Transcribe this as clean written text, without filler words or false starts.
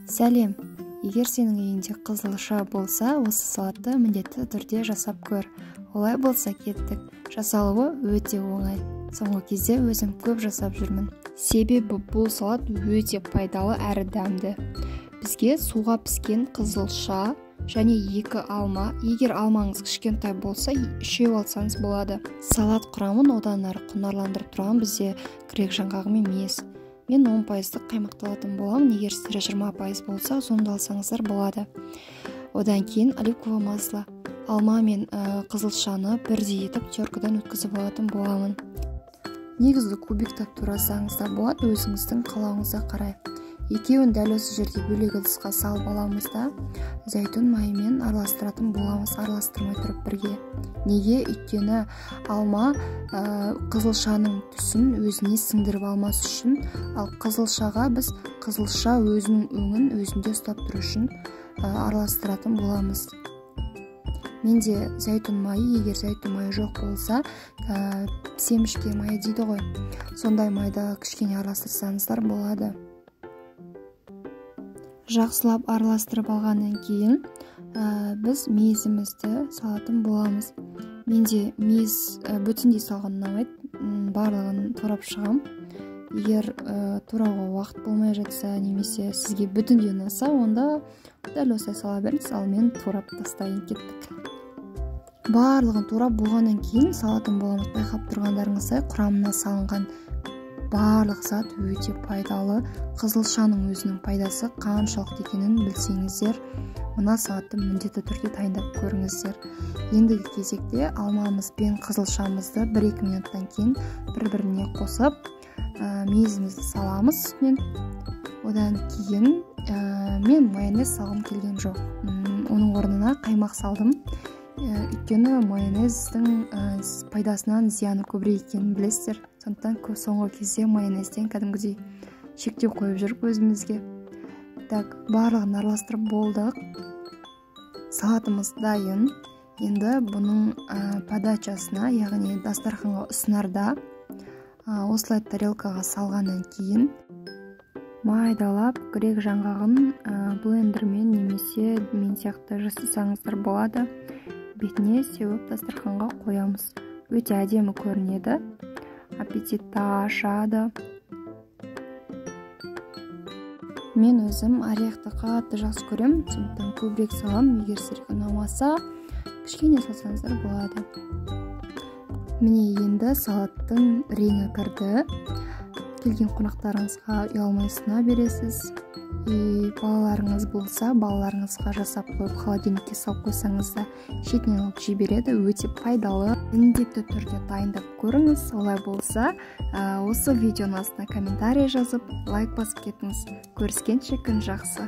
Сәлем. Егер сенің үйіңде қызылша болса, осы салатты міндетті түрде жасап көр. Олай болса кеттік. Жасалуы өте оңай. Соңғы кезде өзім көп жасап жүрмін. Себебі бұл салат өте пайдалы әрі дәмді. Бізге суға піскен қызылша және 2 алма. Егер алмаңыз кішкентай болса, 3 алсаңыз болады. Салат құрамын одан әрі құнарландырып тұрған бізде грек жаңғағы мен мейіз. Мен 10% қаймақталатын боламын. Егер сіздер 20% болса, сонда алсаңыздар болады. Одан кейін оливковое масло. Алма мен қызылшаны бірдей етіп теркадан өткізіп алатын боламын. Негізгі кубиктап турасаңыз да болады, өзіңіздің қалауыңызға қарай. Екеуін дәл осы жерде бөлек ыдысқа салып аламыз да, зәйтүн майымен араластыратын боламыз, араластырмай тұрып бірге. Неге? Өйткені алма қызылшаның түсін өзіне сіңдіріп алмас үшін, ал қызылшаға біз қызылша өзінің өңін өзінде ұстап тұру үшін араластыратын боламыз. Менде зәйтүн майы, егер зәйтүн майы жоқ болса, семішке майы дейді ғой, сондай майда кішкене араластырсаңыздар болады. Жақсылап араластырып алғаннан кейін біз мейізімізді салатын боламыз. Менде мейіз бүтіндей салған ұнамайды, барлығын турап шығам. Егер турауға уақыт болмай жатса, немесе сізге бүтіндей ұнаса, онда дәл осылай сала беріңіз, ал мен турап тастайын. Кеттік. Барлығын турап болғаннан кейін салатын боламыз. Байқап тұрғандарыңыздай, құрамына салынған барлық зат өте пайдалы. Қызылшаның өзінің пайдасы қаншалықты екенін білсеңіздер, мына салатты міндетті түрде дайындап көріңіздер. Ендігі кезекте алмамыз бен қызылшамызды 1-2 минуттан кейін бір-біріне қосып, мейізімізді саламыз үстінен. Одан кейін мен майонез салғым келген жоқ. Оның орнына қаймақ салдым. Өйткені майонездің пайдасынан зияны көбірек екенін білесіздер. Сондықтан соңғы кезде майонезден кәдімгідей шектеу қойып жүріп өзімізге. Так, барлығын араластырып болдық. Салатымыз дайын. Енді бұның подачасына, яғни дастарханға ұсынарда, осылай тарелкаға салғаннан кейін майдалап грек жаңғағын блендермен немесе мен сияқты жасасаңыздар болады. Бетіне сеуіп дастарханға қоямыз. Өте әдемі көрінеді, аппетитті ашады. Мен өзім орехты қатты жақсы көремін, сондықтан көбірек саламын. Егер сіздерге ұнамаса, кішкене салсаңыздар болады. Міне енді салаттың реңі кірді. Келген қонақтарыңызға ұялмай ұсына бересіз. И балаларыңыз болса, балаларыңызға жасап қойып, холодильникке салып қойсаңыз да шетінен алып жей береді. Өте пайдалы. Міндетті түрде дайындап көріңіз. Олай болса, осы видеоның астына комментарий жазып, лайк басып кетіңіз. Көріскенше күн жақсы.